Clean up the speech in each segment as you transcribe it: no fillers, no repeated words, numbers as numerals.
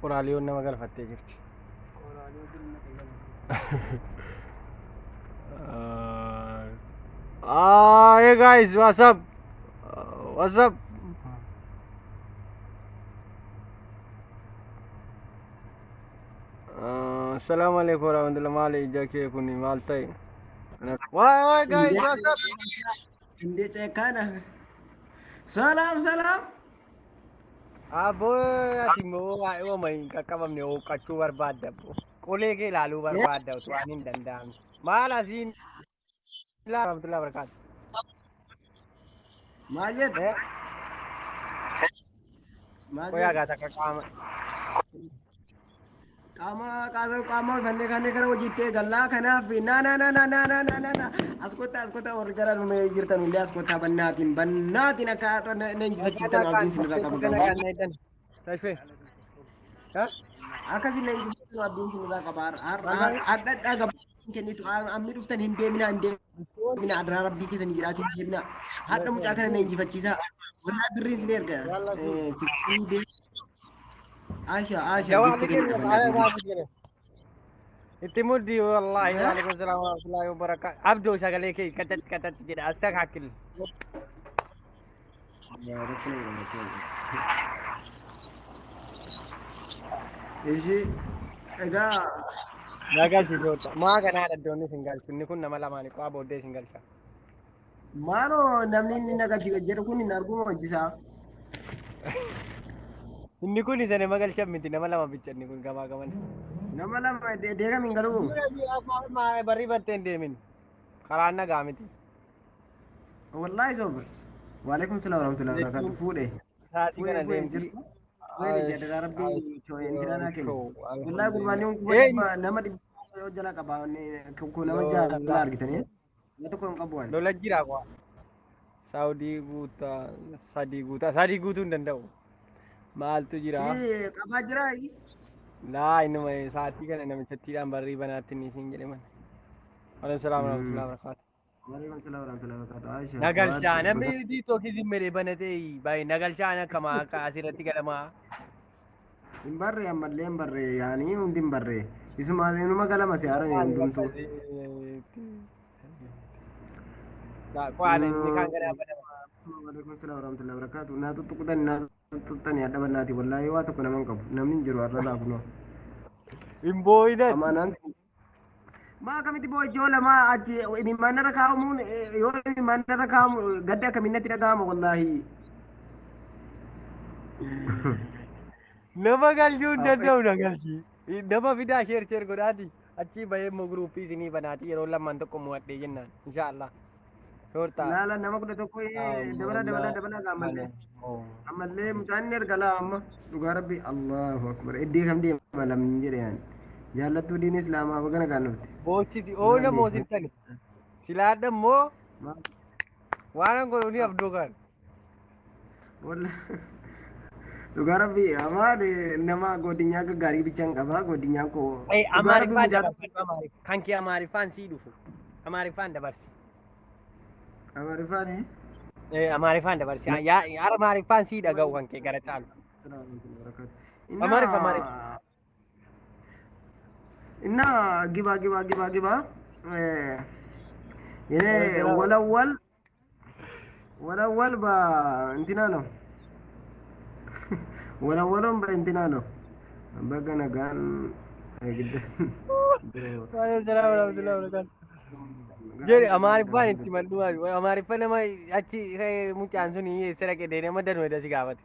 Qoraaliyoon nama galfattee jirti. Hey guys, what's up? What's up? Assalamu alaikum warahmatullahi. Maali ija kee kun maal ta'e? Why, why guys, what's up? እንዴ ጨካና ሰላም ሰላም። Aboo, ati immoo waa'ee hooma hin qaqqabamne hooqqachuu barbaadda abbo. Qolee kee ilaaluu barbaadda utuu waan hin danda'amne. Maal asiin warahmatullahi wabarakatuh. Maal jedhu? Eh, Maal qoyaa jedhu? gaa takka qaama. Qaama qaama qaama fannee kanneen gara hojiitti eegallaa. Kanaaf na na na na na na na na na as kottaa, as kottaa, warri gara dhumee jirtan illee as kottaa. Bannaatiin bannaatiin akka har'a na injifachiiftan abdiin sinirraa qaba garuu. Tashfee. Ha? Akkasii na injifachiiftan abdiin sinirraa qaba. Har'a gabaabsiin kennitu ammi dhuftan hin deeminaa, hin deeminaa, adraa rabbii keessan jiraatiin hin deeminaa. Har'a mucaa kana na injifachiisaa. Wallaa birriin sin erga. Fiksii Aisha Aisha Jawaabni giifti kenna kennitu baay'ee bannaatiin. gaarii jedhe. Itti muddi wallahi. Waalaikum salaam warahmatullahi wabarakatuh. Abdoo, sagalee kee katatti katatti jedha astakaakil. Ishi egaa. Nagalchi joota. Maa kanaa dhaddoonni isin galchu. Inni kun nama lamaani qo'aa booddee isin galcha. Maaloo, namni inni nagalchi jedhu kun hin arguma hojjisaa. Inni kun isa nama galchan miti, nama lama bicha inni kun gamaa gaman. Nama lama deegam hin galuu. Barrii battee hin deemin. Karaan nagaa miti. Wallaahi soba. Waalaikum salaam warahmatullahi wabarakatuh. Fuudhe. Sa'aatii Fuudhe kana fuudhe deemti. Jirtu. Fuudhe jedhara rabbii intina naa kennu. Wallaahi gurbaanni kun 100,000 nama 100 yoo jala qaba kun nama jaalala argitanii. Nama tokko hin qabu waan. Lola jira kwa. Saawudii guutaa sadii guutaa sadii guutuu hin danda'u. Maaltu jira? Si qabaa jiraa? Laa, innuma sa'aatii kana namichattiidhaan barrii banaatti inni isin jedhe mana. Waalaikum salaam warahmatullahi wabarakatuh. Waalaikum salaam warahmatullahi wabarakatuh. Aisha. Nagalchaa namni tiiktookii zimmeree banatee baay'ee nagalchaan akkama akka asirratti galamaa. Hin barree, ammallee hin barree, yaanii hundi hin barree. Isuma inuma galama si haarani hundumtuu. Qo'aan inni kaan ganaa banama. Waalaikum salaam warahmatullahi wabarakatuh. Naa tuttuqutani, naa tuttuqutani, adda bannaati wallaahi waa tokko nama hin qabu. Namni hin jiru har'a laakunoo. Hin boo'inati. Amaanaan maa akkamitti boo'ijoo lama achi imimmaan irra kaa'amuun, yoo imimmaan irra kaa'amu gadda akkamiin natti dhaga'ama wallaahi. Nama galchuu hin danda'u nagalchi. Nama fidaa, share share godhaati. Achii bahee immoo guruupii isinii banaati yeroo lamaan tokko mo'adhee jennaan. Inshaallah. Shoortaa. Laala, nama 11 dabala dabala dabala ammallee. Ammallee mucaan inni erga laa amma dhugaa rabbi Allahu akbar iddii kam deema lamni jedhe yaani. Jaallattuu diin islaamaa bagana gaan dhufte. Boochisi oola moosiftani. Silaadha immoo waan an godhu ni abduu kan. Wallaahi dhugaa rabbi amaan nama godinyaa gaggaarii bichaan qaba godinyaan koo. Dhugaa rabbi Amaariffaan mucaa dabarsi. Kan kee Amaariffaan sii dhufu. Amaariffaan dabarsi. Amaariffaani. Amaariffaan dabarsi. Yaa Amaariffaan sii dhaga'u kan kee gara caalu. Amaariffa Amaariffa. እና ግባ ግባ ግባ ግባ እኔ ወለወል ወለወል በእንትና ነው ወለወሎም በእንትና ነው በገነጋን ግድ Jedhe Amaariffaan itti mallu. Amaariffa nama achi mucaan sun eessa dhaqe deemee nama danuu edda si gaafate.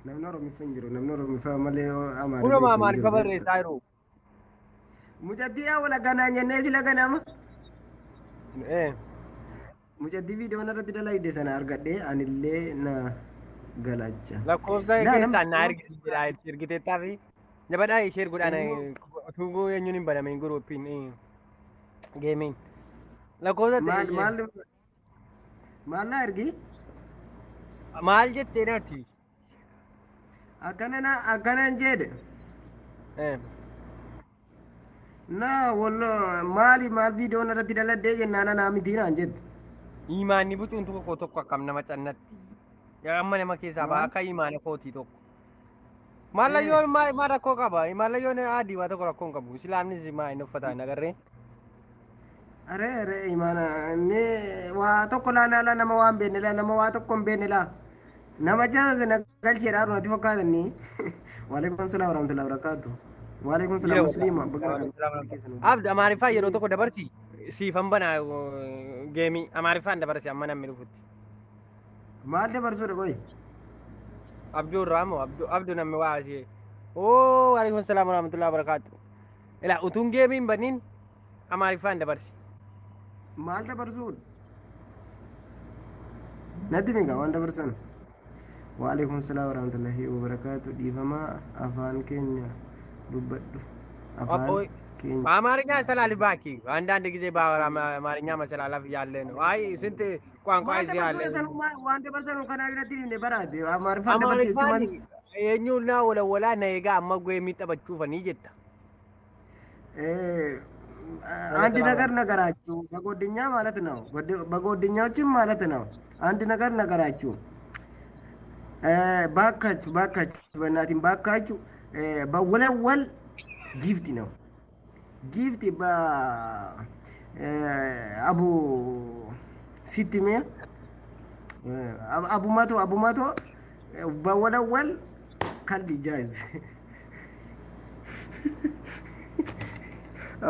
Namni Oromiffa hin jiru, namni Oromiffa malee Amaariffa Kunuma hin Amaariffa jiru. Barreessaa jiru. Mucattiidhaan wal ganaa jennee sila ganama. Eh. Mucattii viidiyoon irratti dalagde sana argadhee anillee na galacha. Lakkoofsa Laa, keessaan na ergisi jedha ergiteettaa fi jabadhaa ishee erguudhaan utuu eenyuun hin banamin guruupiin geemiin. Lakkoofsa Maal maal maal na ergi? Maal jettee nati? Akkana na akkanan jedhe. Eh. Na wallo maali maal viidiyoon irratti daladdee jennaan anaa miti naan jedhe. Imaanni bucuun tokko tokko akkam nama cannatti. Yaa amma nama keessaa ba'a akka imaana kootii tokko. Mallayyoon maal rakkoo qaba? Mallayyoon adii waa tokko rakkoo hin qabu. Islaamnis maa hin uffatan agarree? Aree aree imaana inni waa tokko laa laa laa nama waan beekne laa nama waa tokko hin beekne laa nama jala na galcheedha haruma natti fakkaatanii. Waalaikum salaam warahmatullahi wabarakatuh. Waalaikum salaam musliima baga. Abdi, Amaariffaa yeroo tokko dabarsi, siifan banaa geemii Amaariffaan dabarsi amma namni dhufutti. Maal dabarsuudha qoy? Abduu irraa moo Abduu Abduu namni waa asii. Oo, waalaikum salaam warahmatullahi wabarakatuh. Ilaa, utuun geemii hin baniin Amaariffaan dabarsi. Maal dabarsuudha? Natti miga waan dabarsan. Waalaikum salaam warahmatullahi wabarakatuh. Dhiifama, afaan keenya dubbadhu. Afaan keenya. በአማርኛ አስተላልፍ እባክህ። አንዳንድ ጊዜ በአማርኛ መሰላለፍ ያለ ነው። አይ ስንት ቋንቋ እዚህ አለ። Waan dabarsan kanaa irratti himne baraate Amaariffaan dabarsi Amaariffaan jechuun. eenyuun walawwalaa na egaa amma geemii taphachuufanii jetta. አንድ ነገር ነገራችሁ በጎደኛ ማለት ነው። በጎደኛዎችም ማለት ነው። አንድ ነገር ነገራችሁ፣ ባካችሁ ባካችሁ በእናቲም ባካችሁ፣ በወለወል ጊፍት ነው፣ ጊፍት በአቡ ሲትሜ አቡ መቶ አቡ መቶ በወለወል ከልብ ጃይዝ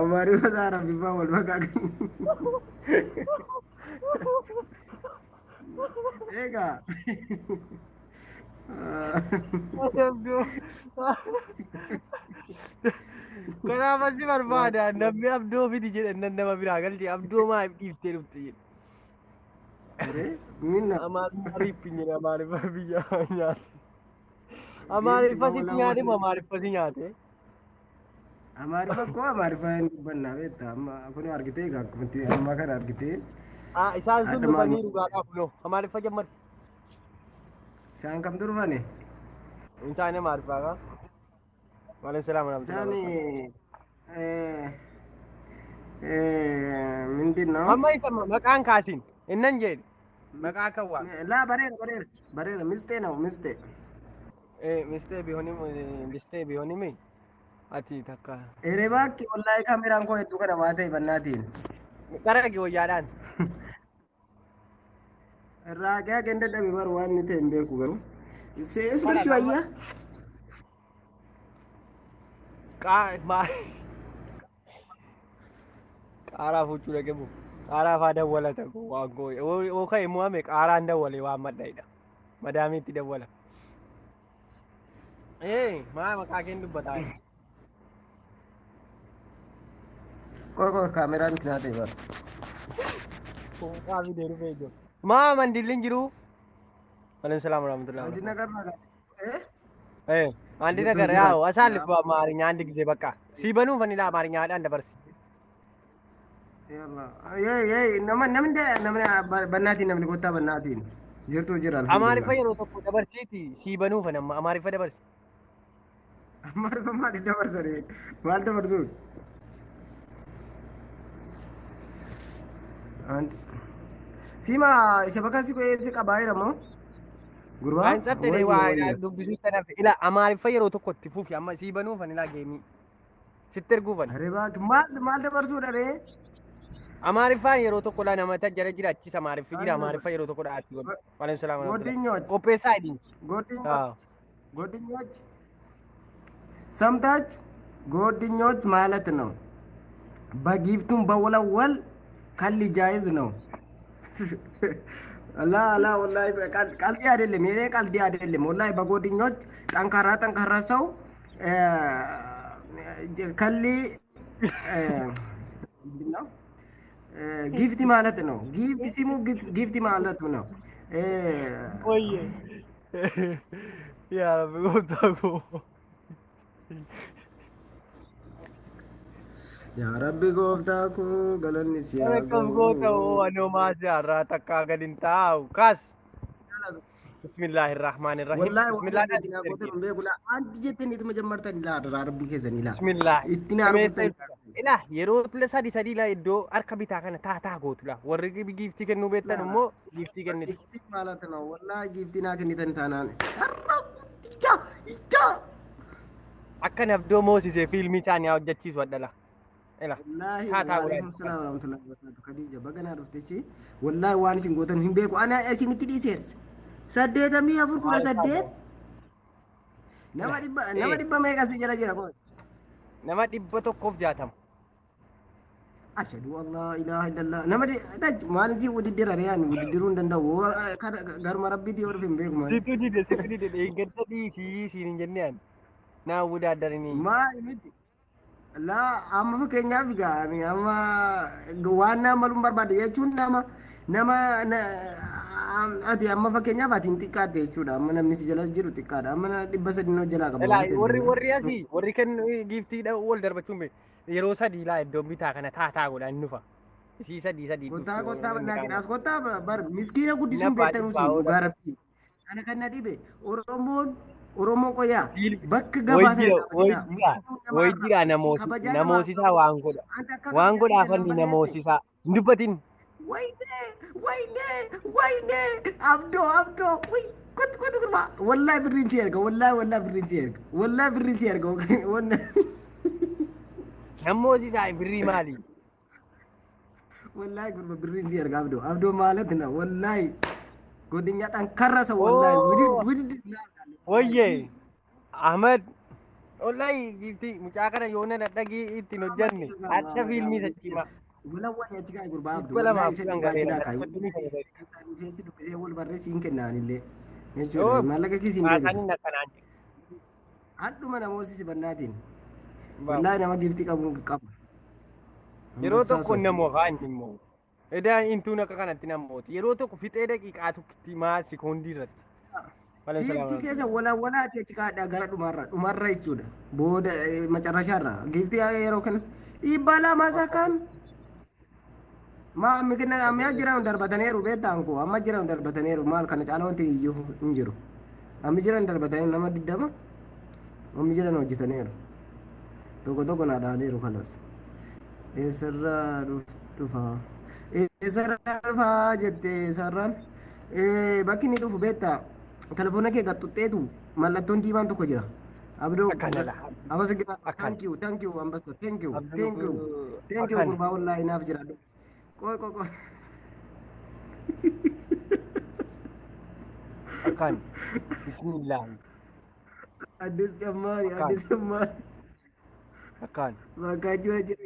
አማሪ በዛራ ቢባወል በቃ egaa. Kanaaf asi barbaada namni Abdoo fidi jedhan nan nama biraa galche, Abdoo maaf dhiiftee dhufte jedhe. Minna. Amaariffa riippin jedhe, Amaariffa biyya nyaate. Amaariffa sitti nyaate moo Amaariffa si nyaate? Amaariffa koo Amaariffa hin dubbannaa beektaa, amma kun argitee egaa akkumatti amma kana argitee. Isaan sun dhufanii dhugaadhaaf noo Amaariffa jammar. Isaan kamtu dhufani? Isaan Amaariffaa kaa? Waalaikum salaam Isaan warahmatullahi. ምንድን ነው? Amma isa maqaan kaasin innan jedhe maqaa kan waa. Laa, bareera bareera bareera, mistee ነው mistee. Mistee bihonim mistee bihonimi ati takka. Ere baakki, wallaahi kaameraan koo hedduu kana waa ta'e bannaatiin. Qaraqi wayyaadhaan. Irraa qe'aa ganda dhabe bar waan inni ta'e hin beeku garuu. Isbirshi wayyaa. Qaaraa fuuchuu dhaqe mu qaaraa faa dawwalata waan koo oo ka'e mu'ame qaaraan dawwale waan madhaidha madaamiitti dawwala. Ee, maa maqaa keen dubbataa? Qoy qoy, kaameraan itti naa ta'e bar. Maqaa fidee dhufee jiru. Maa mandilli hin jiru? Waalaikum salaam warahmatullahi አንድ wabarakatuh. ነገር ማለት እ አንድ ነገር ያው አሳልፍ በአማርኛ አንድ ጊዜ በቃ ሲበኑ ፈኒላ አማርኛ dabarsi. Yalla. Yee nama namni namni bannaatiin namni kottaa bannaatiin jirtu jira. Amaariffa yeroo tokko dabarsiiti siibanuu fan amma Amaariffa dabarsi. Amaariffa maal dabarsanii maal dabarsuun? Sima shabaka si si qabaa jira moo? Gurbaa? Waan cabte waa dubbisuu tanaaf ila Amaariffa yeroo tokko itti fufi amma siibanuu fan ila geemii sitti erguu fan. Aree baak, maal maal dabarsuudha ree? Amaariffaan yeroo tokko laa nama jara jira achis Amaariffi jira, Amaariffa yeroo tokko dhaatti godhu. Waalaikum salaam warahmatullahi. ጎደኞች Qopheessaa idin. ጎደኞች ጎደኞች ሰምታች ጎደኞች ማለት ነው። በጊፍቱን በወለወል ከል ጃይዝ ነው። ላ ላ ወላሂ ቀልድ አይደለም፣ የኔ ቀልድ አይደለም። ወላሂ በጎደኞች ጠንካራ ጠንካራ ሰው ከሊ ምንድን ነው ጊፍት ማለት ነው። ጊፍት ሲሙ ጊፍት ማለት ነው። Oye. Yaa Rabbi gooftaa koo. Yaa Rabbi gooftaa koo, galanni si haa Akkam goota ga'u. oo anoo maasii har'aa takkaa gadi hin taa'u. Kaas. Bismillahirrahmanirrahim. Wallahi Bismillah. waan goota hin beeku laa anti jettaniitu majammartan laa adaraa Rabbii keessanii laa. Bismillah. Ittiin haaromsan. Ilaa, yeroo sadi sadi laa iddoo harka bitaa kana taa taa gootu laa warri giiftii kennuu beektan immoo giiftii kennitu. Giiftii ማለት ነው. Wallahi giiftii naa kennitan taanaan. Har'a ija ija. Akka nabdoo moosisee fiilmii isaanii haa hojjechiisu addala. Ela. Wallaahi Taataa waalaikum godhaa. salaam warahmatullahi wabarakatuh. Khadija baga naa dhuftechi. Wallaahi waan isin gootan hin beeku. Ana isinitti dhiiseera. 84 18 nama dhibba nama dhibba meeqas jala jira qoy. Nama 160. Ashhadu an laa ilaaha illallah. Nama maal si wudiddira riyaan wudiddiruu hin danda'u. Garuma rabbiitii yoo dhufe hin beeku maal. Situ dide situ dide dheengadda dhiisii siin hin jenne ani. Naa wudaaddarinii. Maal miti. Laa amma fakkeenyaaf egaa ani amma waan nama maluun barbaade jechuun nama nama ati amma fakkeenyaaf ati hin xiqqaatte jechuudha. Amma namni si jala jiru xiqqaadha. Amma 300 jalaa qaba Elaa waan ta'eef. Warri warri asii warri kennu giiftiidha wal darbachuun beeku. Yeroo sadii laa iddoon bitaa kana taataa godha inni dhufa. Isii sadii sadii Kottaa dhufti kottaa namni bannaatiin kaan. as kottaa bar miskiina Inni guddisuun abbaa beektanuu dhibbaa siin oola. dhugaa rabbii. Ana kan na dhibe Oromoon Oromoo qoyaa Fiilmi bakka wayi gabaa sana jira wayi dhaabatinaa. jira Mucaan nama wayi jira arrabsa. namoosi Kabajaa namaa namoosisaa waan godha anta akka waan kabajaa godhaaf kiyya nama anni balleesse. namoosisaa hin dubbatin. Wayne wayne wayne abdoo abdoo wuy kottu kottu gurbaa wallahi birriin si erga wallahi wallahi birriin si erga wallahi birriin si erga wanna Namoosisaa birrii maali? Wallahi gurba birriin si erga abdoo abdoo maalat na wallahi godinyaa xankarra sa wallahi Oo wudid wayyee Ahmed wallahi giiftii mucaa kana yoona dhadhagii ittiin hojjanne hadha fiilmii isa cimaa. Walawwan achi kaa'e gurbaa abdoo Dhibba wallahi lamaaf isa kudhan dhibbaa achi galeera naa kaa'e 35 ta'e. kan isaanii keessi dubbisee wal barreessiin kennaanillee jechuudha Yoo maallaqa kiisiin deebisa. haasaan akkanaan jedhu. Hadhuma namoota si bannaatiin. Babu. Wallaahi nama giiftii qabu qaba. Yeroo Ambassaa tokko sana. namoo kaan immoo. Edaa intuun akka kanatti namooti. Yeroo tokko fixee daqiiqaa tokkitti maal sekoondii irratti. Malee Giiftii salaama. keessa walaa walaati achi kaadhaa gara dhumarra dhumarra jechuudha. Booda macarrashaarra giiftii yeroo kana 200 sakaan maa ammi kennan ammi jiran darbataniiru beektaan koo amma jiran darbataniiru maal kana caala wanti iyyuu hin jiru. Ammi jiran darbatanii nama 20 ammi jiran hojjetaniiru. Tokko tokko naa dhaaniiru kalas. Eessarraa dhufa? Eessarraa dhufaa jettee sarraan bakki inni dhufu beektaa telefoona kee gaxxuxxeetu mallattoon diimaan tokko jira. Abdoo Akkana laa. Abasa gira Akkana. thank you thank you ambassa thank you Abduu thank you thank you akkana. Gurbaa wallaahi naaf jira. Qoy qoy qoy. Akkana. Bismillah. Addis cammaari Akkana. addis cammaari. Akkana. Bakka jira jira.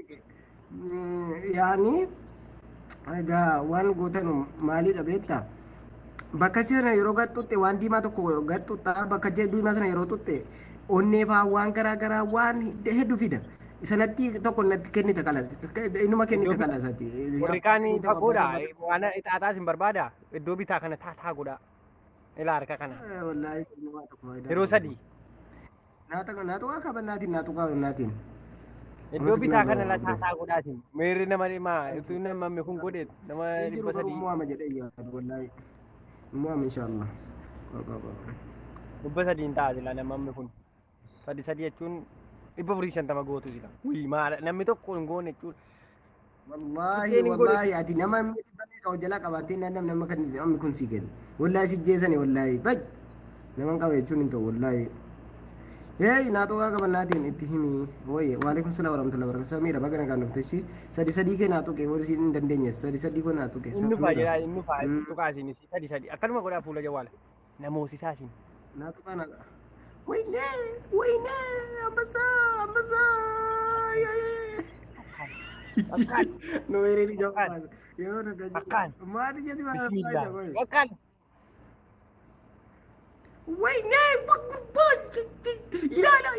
Yaani egaa waan gootanu maalidha beektaa? Bakka sana yeroo gaxxutte waan diimaa tokko gaxxuxxaa bakka diimaa sana yeroo xutte onnee fa'aa waan garaa garaa waan hedduu fida. Sanatti tokko natti kennita kalas. Inuma Iddoo kennita bitaa. kalasati. Warri kaan fagoodha. Waan ixaaxaas hin barbaada. Iddoo bitaa kana taataa godha. Ilaa harka kana. Wallaahi waa tokko faayidaa Yeroo qabu. sadii. Naatu qabannaatiin naatu qabannaatiin. Iddoo bitaa kana la Abdoo. taataa godhaatiin. Meerri nama dhimaa utuu namni kun godhe nama Sii jiru dhibba garuu sadii. mo'ama jedhee yaadu wallaahi. Mo'ama inshaallah. Qoy qoy qoy. 300 ta'a sila namni kun. Sadi sadi jechuun 450 gootu sila. Wii maala namni tokko hin goone jechuudha. Wallaahi Fixeen hin godhe. Wallaahi ati nama inni dhibba meeqa jalaa qabaattee nama nama kan namni kun sii kennu. Wallaahi si jeesani wallaahi baj nama hin qaba jechuun hin ta'u wallaahi. Hey naa tuqaa qabannaatiin itti himi wayi waalaikum salaam warahmatullahi wabarakatuh Samiira baga nagaan dhufte ishii sadi sadii kee naa tuqe warri siin hin dandeenye sadi sadii koo naa tuqe Inni faa Samiira. jedhaa inni faa tuqaa isin sadi sadi akkanuma godhaa fuula jawaala. Namoosisaa isin. Naa tuqaa naa wayne wayne ambassaa ambassaa Akkaan. No weereen ija Akkaan. baasa yeroo nagaa Akkaan. maati jetti maal Bismillah. qoy Akkaan. Wayne ilaala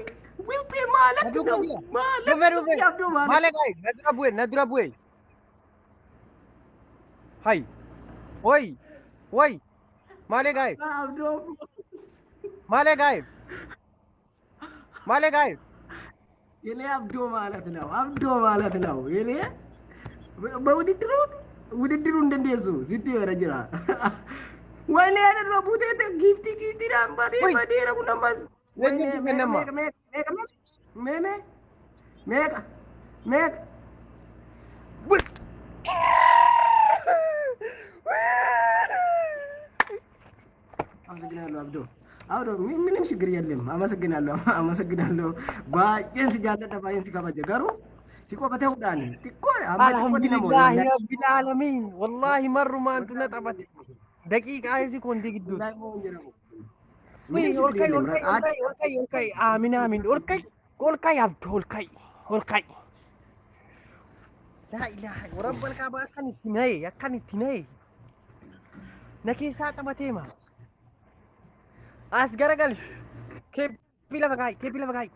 wilte maalak Na duuka ነው jira. maalak Dhufe dhufe. abdoo maalak Maal egaa na dura bu'e na dura bu'e. Hai. Woi. Woi. Maal egaa abdoo maal egaa maal egaa የኔ አብዶ ማለት ነው አብዶ ማለት ነው የኔ በውድድሩ ውድድሩ እንደንደሱ ሲቲ ወረጅራ ወይኔ ያደረ ቡቴ ጊፍቲ ጊፍቲ ዳምባዴ Woi. ባዴረ ኩናማስ ወይኔ Eenyutu meeqa kennama? meeqa meeqa meeqa meeqa meeqa አመሰግናለሁ አብዶ Abdoo ምንም ችግር የለም። አመሰግናለሁ አመሰግናለሁ። Baay'een si jaalladha, baay'een si kabaja, garuu si qofa ta'uudhaan xiqqoo amma xiqqooti nama. Alhamdulillahi rabbil aalamiin. Wallahi marrumaantu na taphate. Daqiiqaa sekoondii gidduutti. Wallahi moo hin jedhamu. Wii ምንም ol ችግር ka'i የለም። ol ka'i ol ka'i ol ka'i ol ka'i. Aamin aamin ol ka'i ol ka'i Abdoo ol ka'i ol ka'i. Laa ilaaha rabbal kaaba, akkan itti na'e, akkan itti na'e. Na keessaa taphatee ma. As garagali. Keeppii lafa kaa'i, keeppii lafa kaa'i.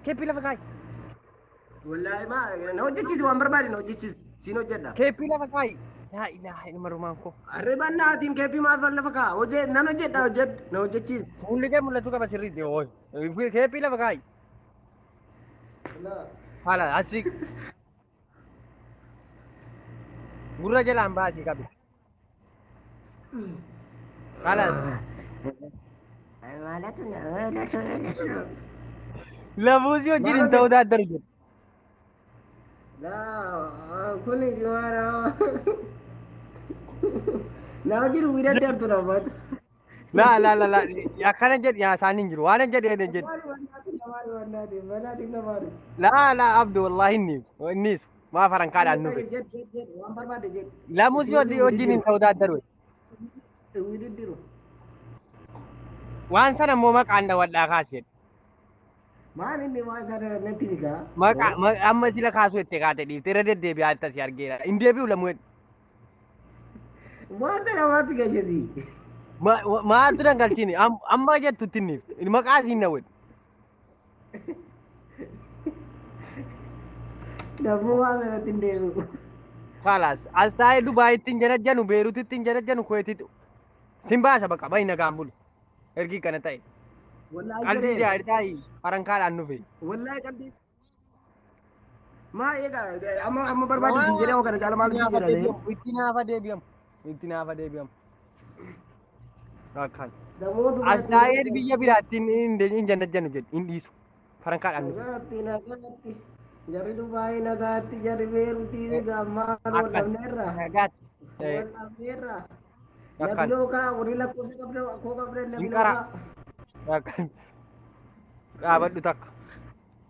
Keeppii lafa kaa'i. Wallahi maa na hojjechiisi, waan barbaade na hojjechiisi, siin hojjedha. Keeppii lafa kaa'i. Laa ilaaha ilma rumaan koo. Arribannaatiin keeppii maal lafa kaa'a, hojje nan hojjedha, hojjedhu, na hojjechiisi. Fuulli kee mul'achuu qaba sirriitti ooyi. Keeppii lafa kaa'i. Haala asii. Gurra jalaan baasii qabi. Haala. Lafuusii wajjin hin ta'uu daaddaru jedhu. Laa kuni jimaara naa jiru widaddartu namat. Laa laa laa laa, akkana jedhi, yaa isaan hin jiru waan hin jedhe hin jedhu. Laa laa Abdu, wallaahi inni innisu maa farankaadhaan nufe. Waan barbaade jedhu. Lamuusii wajjin hin ta'uu daaddaru. Wididdiru. Waan sana immoo maqaan dhawadhaa kaas jedhu. Maal inni waan sana natti migaa. Maqaa amma sila kaasuu itti kaate dhiifte irra deddeebi'aa akkasii argeera. Hin deebi'u lamuu jedhu. Waan sana waanti gashasi. Maaltu dangalchiini amma jettutti inni maqaa siin dhawwadhu. Namuu waan sanatti hin deebi'u. Kalaas as taa'ee Dubaayitti hin janajjanu, Beeruutitti hin janajjanu, Kuweetitti sin baasa, bakka bahi nagaan bulu. Ergii kana ta'e. Wallaahi Qalbii jedheera. jaartaayi farankaadhaan nufe. Wallaahi qalbii. Maa egaa amma amma barbaade si jedhee kana caala maal si jedhanii. Itti naafa deebi'amu. Itti naafa deebi'amu. Akkaan. Namoota As taa'ee biyya biraatti hin janajjanu jedhu hin dhiisu. Farankaadhaan nufe. Nagaatti nagaatti. Jarri Dubaayii nagaatti, jarri Beeruutii gammaa Akkas. wal dhabneerra. Nagaatti. Wal dhabneerra. Akkaan. Nabiloo kaa warri lakkoofsa qabda koo qabda Hin nabiloo qara. kaa. Akkaan. Dhaabadhu takka.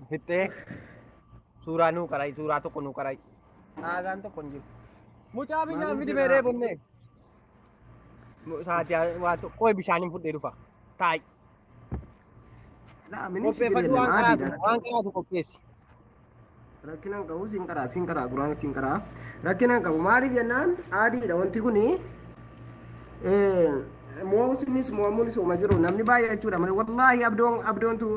Fixxee suuraa nuu qarayi, suuraa tokko nuu qarayi. Haasaan tokko hin jiru. Mucaa bishaan Maaliin fidi jira? meeree bonnee. Sa'aatii waa tokko bishaaniin fudhee dhufa. Taa'i. Laa minim si Qopheeffadhu jedhe waan qaraatu, adiidha. waan qaraatu qopheessi. Rakkina hin qabu, siin qaraa, siin qaraa, guraan siin qaraa. Rakkina hin qabu, maaliif jennaan adiidha wanti kuni. Mo'uusinis mo'amuunis hooma jiru, namni baay'ee jechuudha malee, wallaahi abdoon abdoontu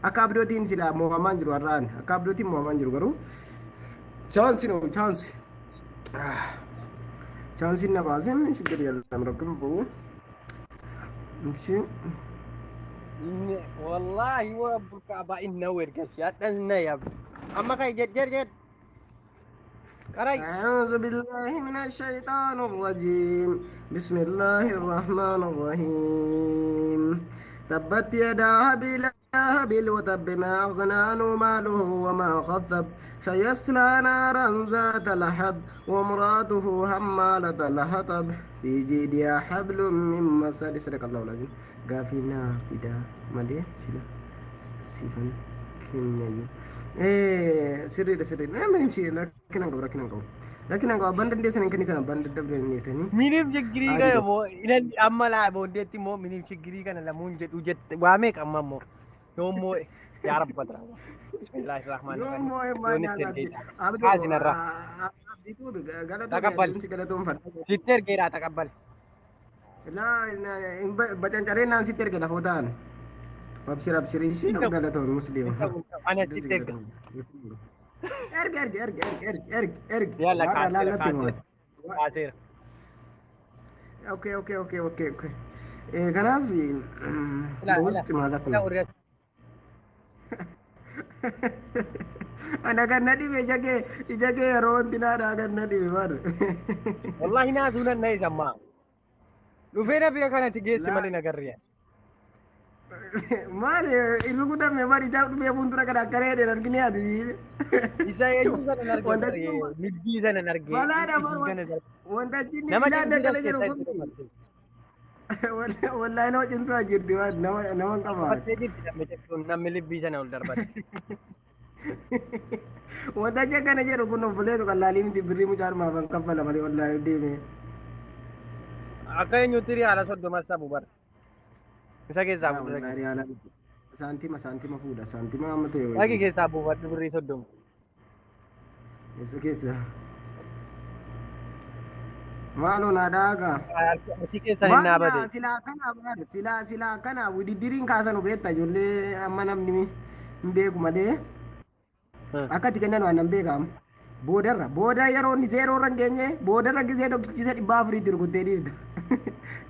akka abdootiin sila mo'amaan jiru, har'aan akka abdootiin mo'amaan jiru, garuu chaansi no chaansi chaansiin na baasin ችግር የለም, rakkina hin qabu. እሺ. Wallaahi wa burqaa inna ergas yaadhan na yaabdu. Amma kai jed jed jed. Qarai. أعوذ بالله من الشيطان الرجيم، بسم الله الرحمن الرحيم. تبت يدا أبي لهب وتب، ما أغنى عنه ماله وما كسب، سيصلى نارا ذات لهب، وامرأته حمالة الحطب، في جيدها حبل من مسد. صدق الله العظيم. Gaafii naa fidaa malee sila sifan kennayyuu. Sirriidha, sirriidha. Namni si rakkina hin qabu, rakkina hin qabu. Rakkina hin qabu, abbaan dandeessan hin kennitan, abbaan dadhabdan Minim chiggirii kana Adiidha. moo inan amma laa booddeetti immoo minim chiggirii kana lamuun jedhu jette waa meeqa amma immoo yoon moo yaa rabba dara. Bismillaahi rahmaani Yoo rahiim. immoo Yoon itti maal ergeedha. Abduu Kaasinarraa. Abdiituu galatoomii Taqabbal. addunsi galatoomfadha. Sitti ergeedha, taqabbal. Laa bacancareen naan sitti erge lafoo ta'an. Abshir abshir, ishii Hin ta'u. galatoomii musliima. Hin ta'u, hin ta'u. Ana sitti erga. Erge erge erge erge erge erge erge. Yalla Warra kaaseera, laallatti kaaseera. moo. Kaaseera. Okay. Kanaaf Ilaa ilaa. ውስጥ ማለት Ilaa ነው። warri Ana kan na dhibe ija kee yeroo wanti naadhaa kan na dhibe maal. Wallahi naasuu nan na isammaa. Dhufee na bira kanatti geessi Laa malee nagarriya. Maal hin rukutame maal ijaaf dhufee fuuldura kana akkana jedheen argine ati. Isa eenyu sana nan arge Wanta baree milbii sana nan arge balaadha isii kana wanta inni nama ilaan cimsii akkana jedhu keessaa itti kun dabalte. Wallaahi nama cimtuu as jirti waan nama hin qabu. Darbattee jirti namni cimtuun namni libbii sana ol darbatte. Wanta achi akkana jedhu kun obboleessu qallaalii miti birrii mucaa armaaf kan kaffala malee wallaahi deeme. Akka eenyutti riyaala 30 sabu bara. Isa keessaa fuudhu Wallaahi dhaqi. riyaala miti. Saantima saantima fuudha saantima amma ta'e Dhaqi wayii. keessaa buufadhu birrii 30. Eessa keessa? Maaloo naa dhaagaa. Harki keessan hin Maal dhaabate. silaa akkanaa baar silaa silaa akkanaa wididdiriin kaasanu beekta ijoollee amma namni hin beeku malee akka itti kennan waan nan beekamu. Boodarra booda yeroo inni zeeroo irra hin geenye boodarra gisee tokkichisa 400tti rukuttee dhiifta.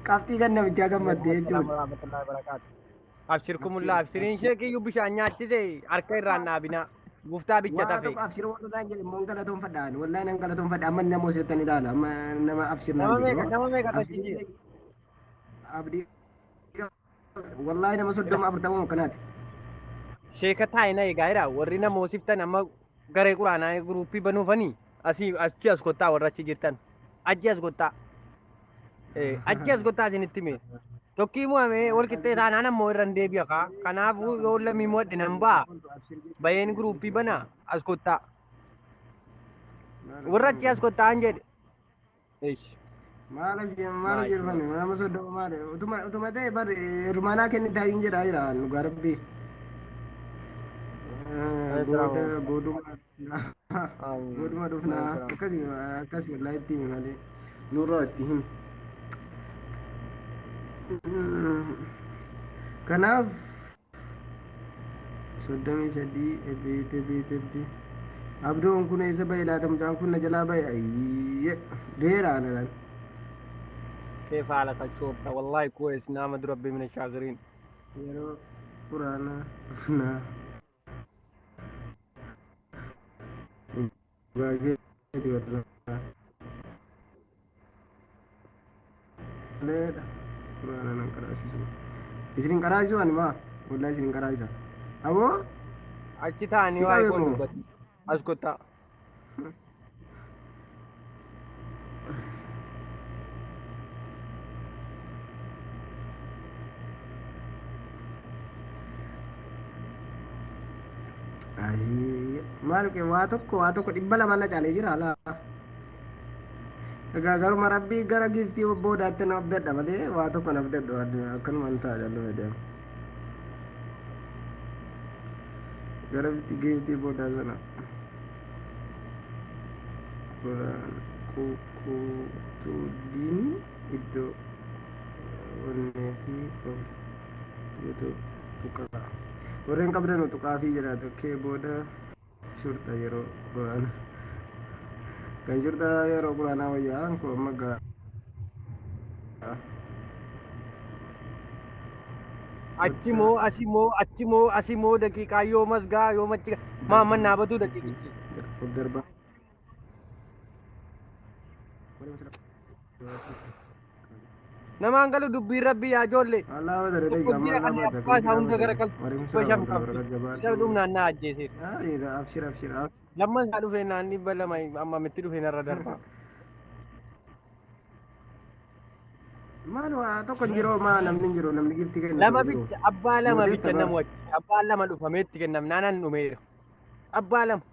Qabxii kan namichaa gammaddee jechuudha. Abshir kumullaa abshiriin ishee kiyyuu bishaan nyaachise harka irraan dhaabinaa. Guftaa bicha Waa tafe. tokko abshir warra naan jedhe immoo hin galatoonfadha ani wallaahi nan galatoonfadha amma nama hoseettan ilaala amma nama abshir naan Nama meeqa jedhe. nama meeqa Abshir tachi jira? abdii wallaahi nama 30 40 akkanaati. Sheeka taa'ina eegaa jira warri nama hoosiftan amma garee quraanaa guruuppii banuufanii asii achi as kottaa warra achi jirtan achi as kottaa achi as kottaa isinitti hime tokkii mo'amee wal qixxee taanaan ammoo irra hin deebi'a kaa kanaafuu yoo lammii mo'adhe nan ba'a baheen guruuppii banaa as kottaa warra achi as kottaa hin jedhe. Eish. Maal maal jedhame nama 30 maal utuma ta'e bar hirmaanaa kenni taayyuun jedhaa jira dhugaa rabbii. Booda booduma booduma dhufnaa akkasi akkasi wallaahi itti himi malee nurraa itti himi. Kanaaf 33 ebeete beete abdoon kun eessa bahe laata mucaan kun na jalaa bahe ayyee deeraa na laal. كيف حالك الشرطة والله كويس نعمد ربي من الشاكرين. Yeroo quraanaa dhufnaa dhugaa keeti wallaahi. Leedha quraana nan qaraasisu. Isin hin qaraasisu ani maa wallaahi isin hin qaraasisa. Aboo Achi taa'anii si waa'ee qabe koo moo? dubbatu. As kottaa. Ayyee maal waa tokko 200 na caalee jira alaa. Egaa garuma rabbii gara giftii boodaatti na abdadha malee waa tokko na abdadhu akkanumaan ta'a jaallu deema. Gara giftii boodaa sana. Ququutuudiin iddoo onnee fi YouTube tuqaa. Warreen qabdan tuqaa fi jedha kee booda shurxa yeroo quraana. Kan shurxa yeroo quraanaa wayyaa koo amma gaa. Achi moo asii moo achi moo asii moo daqiiqaa yoo masgaa yoo machi maamman dhaabatu daqiiqichi. Of darbaa. Namaan galu dubbiin rabbii yaa ijoollee. Allah badare Tokko dha jira amma kan Allah badare abbaa isaa hunda gara Waalaikum qalbii salaam shan warahmatullahi qabdi. wabarakatuh. Isa dhumnaan na ajjeeseera. Abshir abshir abshir. Lamman isaa dhufee naan 200 amma mitti dhufee narra darba. Maal waa tokko hin jiru maa namni hin jiru namni gifti kennu Lama hin jiru. bicha abbaa lama Mooteetta bicha bara. namu achi abbaan lama dhufamee itti kennamnaan an dhumeera. Abbaa lama.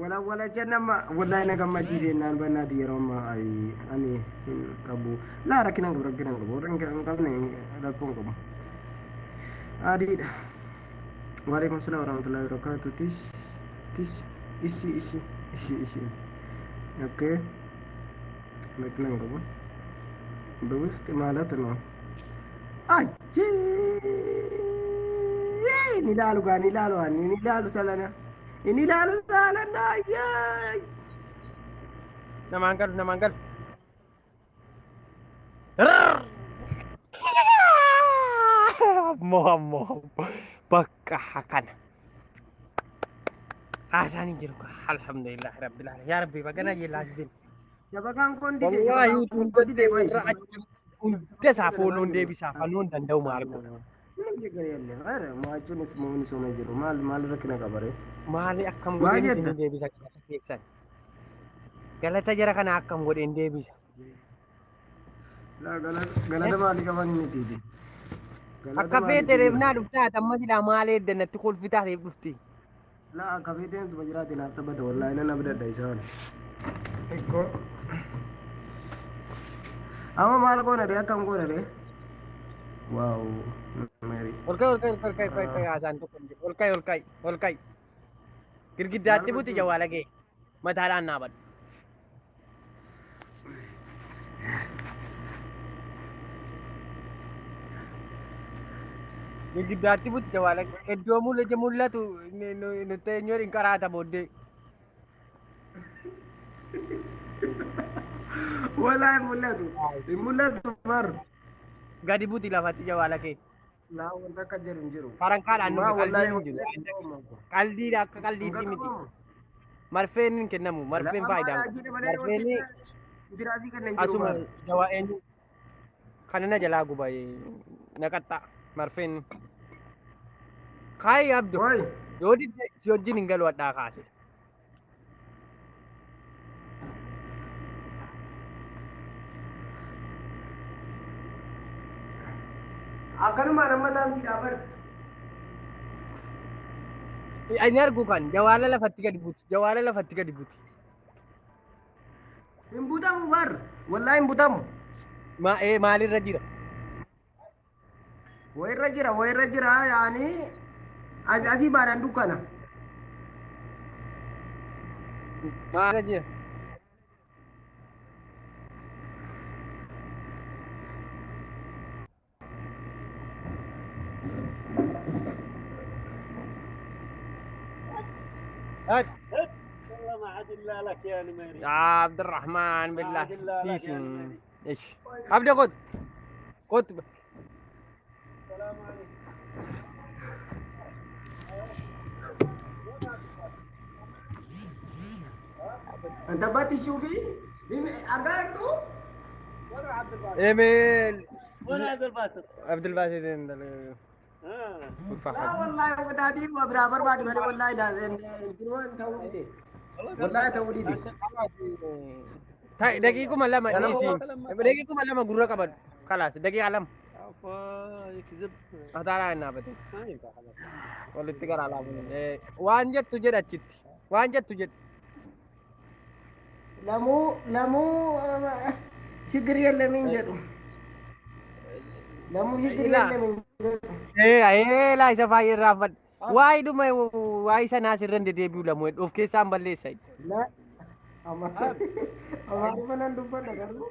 Wala wala nama wallahi na gammachiise naan bannaati yeroo ammaa ayi ani hin qabu. Laa rakkina hin qabu rakkina hin qabu warra hin qabne rakkoo hin qabu. Adiidha. Waalaikum salaam warahmatullahi wabarakatuh. Tish tish ishi ishi ishi ishi. Okay. Rakkina hin qabu. በውስጥ ማለት ነው። አጄ ኒላሉ ጋር ኒላሉ ኒላሉ ሰለና ኒላሉ ሰለና አየይ Namaan galu namaan galu. Ammoo ammoo bakka kana. Haasaan hin jiru alhamdulillah rabbil alamin yaa rabbi bagana jeelaa jiru. Shabakaan kun dide Wallahi shabakaan kun hunda dide ቆይ warra achi hunda isaa fooloon deebisaa fannoo hin danda'u maal godha. ምንም ችግር የለም። ኧረ ሟቹንስ መሆን ሰው ነው jiru maal maal rakkina qabare Maali akkam Maal godheen jetta? isin deebisa galata keessan. Galata jara kana akkam godheen deebisa. Laa galata maalii qaban mitiiti. Galata Akka maaliitu feete jira? reefnaa dhuftaa amma silaa maal eedda natti kolfitaa reef dhufti. Laa akka feeteen utuma jiraate naaf taphata wallaahi nan abdadha isaan. Xiqqoo. Amma maal goona ree akkam goona ree? Waaw. Meeri. Ol ka'i ol ka'i ol ka'i ol ka'i ol ka'i haasaan tokko hin jiru. Ol ka'i ol ka'i ol ka'i. Girgiddaatti Maal buti gochuu? jawaala kee mataadhaan naabadhu. Girgiddaatti buti jawaala kee iddoo mul'atu mul'atu nutti eenyuun hin qaraata booddee. Wallaahi hin mul'atu. Hin mul'atu bar. Gadi buti lafatti jawaala kee. Laa wanta akka jedhu hin jiru. Farankaadhaan Maa nuti wallaahi qaldiin hin jiru. hin qabamu. Qaldiidha akka Hin qaldiitti miti. qabamu. Marfeen hin kennamu. Marfeen faayidaa hin qabu. Marfeen Intiraasii kennan jiru asuma maal? jawaa eenyu kana na jalaa guba naqaxxa marfeen. Kaayi abdo Wai. yoo didde si wajjin hin galu hadhaa kaase. Akkanumaan amma taamsiidhaa bar. Ani argu kan jawaala lafatti gadi buti. Jawaala lafatti gadi buti. Hin butamu bar. Wallaahi hin butamu. Ma ee maalirra jira? Wayirra jira wayirra jira yaani asii baadhaan dukkana. Maalirra jira? هات والله ما عاد الا لك يا نميري يا عبد الرحمن ما بالله عاد الا لك ايش يا نميري ايش ابدا خد خد السلام عليكم. Anta batti shuufi. Argaa jirtu? وين عبد الباسط؟ ايميل وين عبد الباسط؟ عبد الباسط آه. Laa wallaahi qotaatii biraa barbaadu malee wallaahi intinoo ta'uu dide. Wallaahi ta'uu dide. دقيقة لما Ganama دقيقة لما قرة قبل خلاص دقيقة لما عفوا يكذب أتارا نابت ما ينفع خلاص. walitti gara laafuun waan jettu jedha achitti waan jettu jedhu Lamuu lamuu ችግር የለም hin jedhu. Lamuu ችግር Ilaa. የለም hin jedhu. Ee laa isa baay'ee irraanfadhe waa'ee dhuma waa'ee sanaa sirra hin deddeebi'u lamu of keessaan balleessa La Amaariffa nan dubbadha garuu.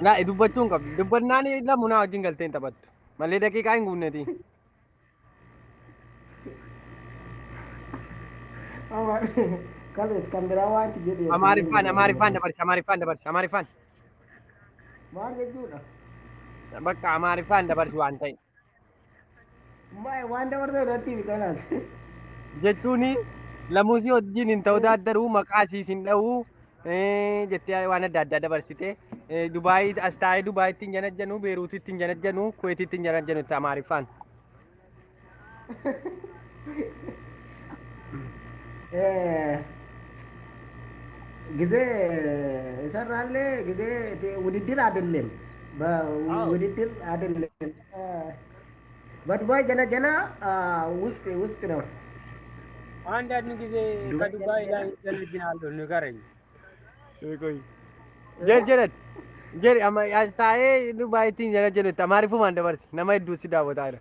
Laa dubbachuu hin qabdu dubbannaan lamu naa wajjin galtee hin taphattu malee daqiiqaa hin guunneeti Kalees kan biraa waanti jedhe. Amaariffaan Amaariffaan dabarsi Amaariffaan dabarsi Amaariffaan Maal jechuudha? bakka Amaariffaan dabarsi waan ta'e Waan dabarsee irratti kanaas. jechuun lamuusii wajjin hin ta'u daaddaruu maqaa isiis hin dha'uu jettee waan adda addaa dabarsite Dubaayii as taa'ee Dubaayitti hin janajjanu Beeruutitti hin janajjanu Kuweetitti hin janajjanu itti Amaariffaan. ጊዜ እሰራለሁ ጊዜ ውድድር አይደለም ውድድር አይደለም። በዱባይ ገና ገና ውስጥ ውስጥ ነው። አንዳንድ ጊዜ ከዱባይ ላይ ጀነጅናለሁ ንገረኝ። Jedh jedhi amma as taa'ee Dubaayitti hin janajjanu itti Amaariffumaan dabarsi nama hedduu si daawwataa jira.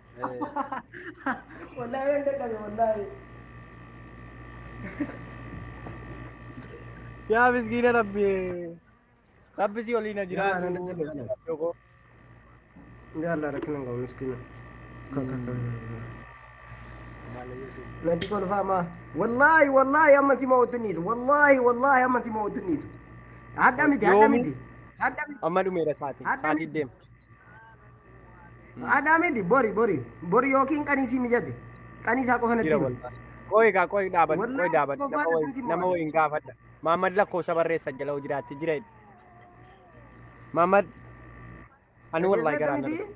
ወላሂ እንደቀለ ወላሂ Yaa miskiina rabbi rabbi si waliin haa jiraatu. Yalla rakkina hin qabu miskiina. Natti kolfama. Wallaahi wallaahi amma si mo'utu wallaahi wallaahi amma si mo'utu niitu. Hadha miti hadha miti. Hadha miti. Amma dhumeera sa'aatiin sa'aatiin deema. Hadha miti bori bori bori yookiin qaniisii mijate qaniisaa qofa natti Jira himi. wallahi. Qoy gaa qoy dhaabadhu qoy Wallaahi dhaabadhu qofaan isin nama mo'ata. wayiin gaafadha. Mahammad lakkoofsa barreessa jala jiraatti jira jedhe. Mahammad ani wallahi Dhageessetta garaan na miti? dhufe.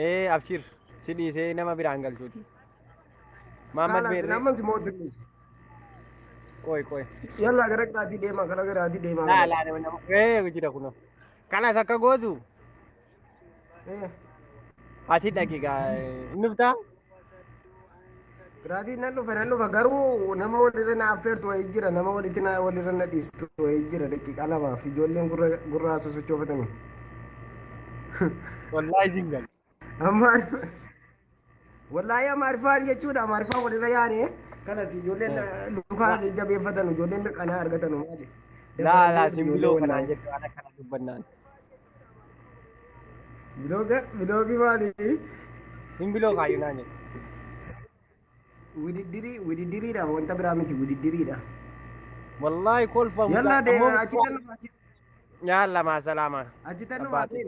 Ee abshir si dhiisee nama biraan galchuuti. Mahammad Kaalas beerree amma si mo'utu niitu. Qoy qoy. Yalla gara qiraatii deemaa gara qiraatii deemaa. Laa laa nama nama. Ee jira kunoo. Kanas akka gootu Eh, ati dhaqi gaa inni dhuftaa? Qiraatiin nan dhufa nan dhufa garuu nama walirra na affeertu wayii jira nama walitti na walirra na dhiistu wayii jira daqiiqaa lamaaf ijoolleen gurra gurraa sosochoofatanii. Wallaahi siin galu. Amma wallaahi amaariffaan jechuudha amaariffaan walirra yaane kanas ijoolleen lukaa jabeeffatan ijoolleen mirqanaa argatan maali. Laa laa simbiloo kanaan jettu waan akkana dubbannaan. Biloogii maali? Simbiloo kaayyuu naan jettu. Wididdirii wididdiriidha wanta biraa miti wididdiriidha. Wallaahi kolfa Yallaa deema achi tan Yalla maa salaama. achi tan Abbaati.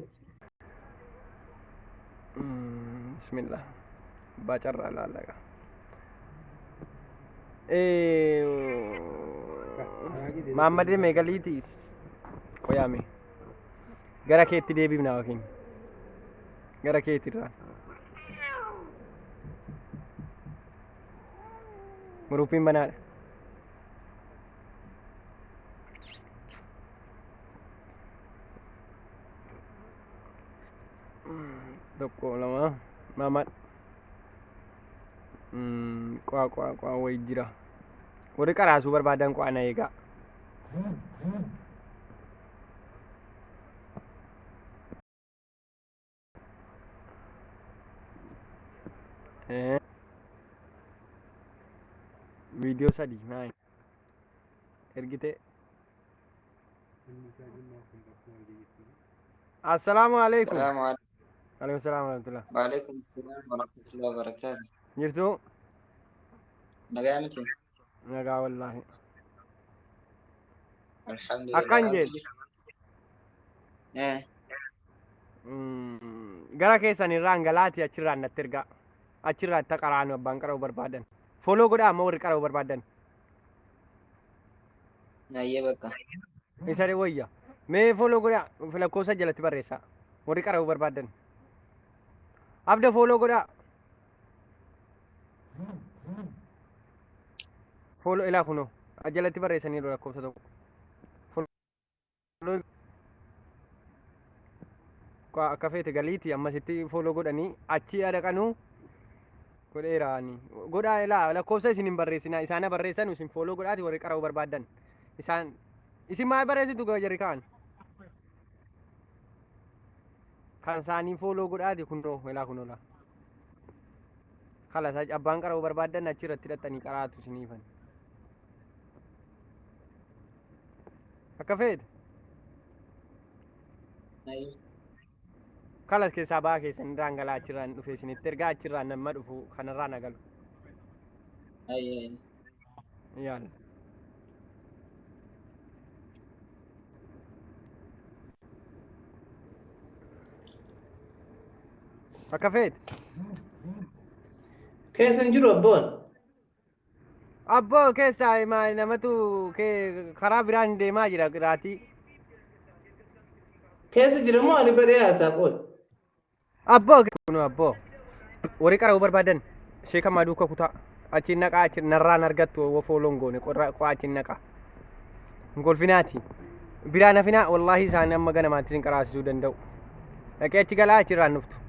Bismillah. Abbaa carraa laallaqa. Maammadee meegaliiti qoyaame. Gara keetti deebifna yookiin gara keetirraa. Guruupiin banaadha. Tokko lama Maamad. Qo'a qo'a qo'a wayii jira. Warri qaraasuu barbaadan qo'a na eegaa. Viidiyoo sadi naay ergite. Assalaamu alaikum. السلام عليكم. Alaikum salaam warahmatullah. وعليكم السلام ورحمة الله وبركاته. Jirtuu? نقامتي. Nagaa wallaahi. الحمد لله. Akkan أنت jedhu. إيه. Gara keessan irraan galaati achirraan natti ergaa. Achirraa itti qaraanu abbaan qara'uu barbaadan. Foloo godhaa amma warri qara'uu barbaadan. نايا بكا. Isa wayya. Mee foloo godhaa lakkoofsa jalatti barreessaa. Warri qara'uu barbaadan. Abda foloo godhaa. Foloo ilaa kunoo jalatti barreessaniiru lakkoofsa tokko. Foloo akka feete galiiti ammasitti foloo godhanii achi dhaqanuu godheeraani. Godhaa ilaa lakkoofsa isin hin barreessinaa isaan barreessan isin foloo godhaati warri qara'uu barbaadan. Isaan isin maal barreessitu jarri kaan? Kan isaanii foloo godhaati kunoo ilaa kunoo laa. Kalas abbaan qara'uu barbaadan achi irratti hidhatanii qaraatu isiniifan. Akka feete نايا. kalas keessaa ba'aa keessan irraan galaa achirraan dhufe isinitti ergaa achirraan nama dhufu kanarraa na galu. نايا. Yaala. Akka feete. Keessa hin jiru abboon. Abboo keessaa namatu karaa biraan deemaa jira qiraatii. Keessa jira moo ani badee haasaa qoy? Abboo kun abboo warri qara'uu barbaadan sheeka maduuka kutaa achiin naqaa achi narraan argattu wofoo goone qorra qo'aa achiin naqaa. Hin kolfinaati. Biraan hafinaa wallaahi isaan amma ganamaatti isin qaraasisuu danda'u. Dhaqee achi galaa achirraan dhuftu.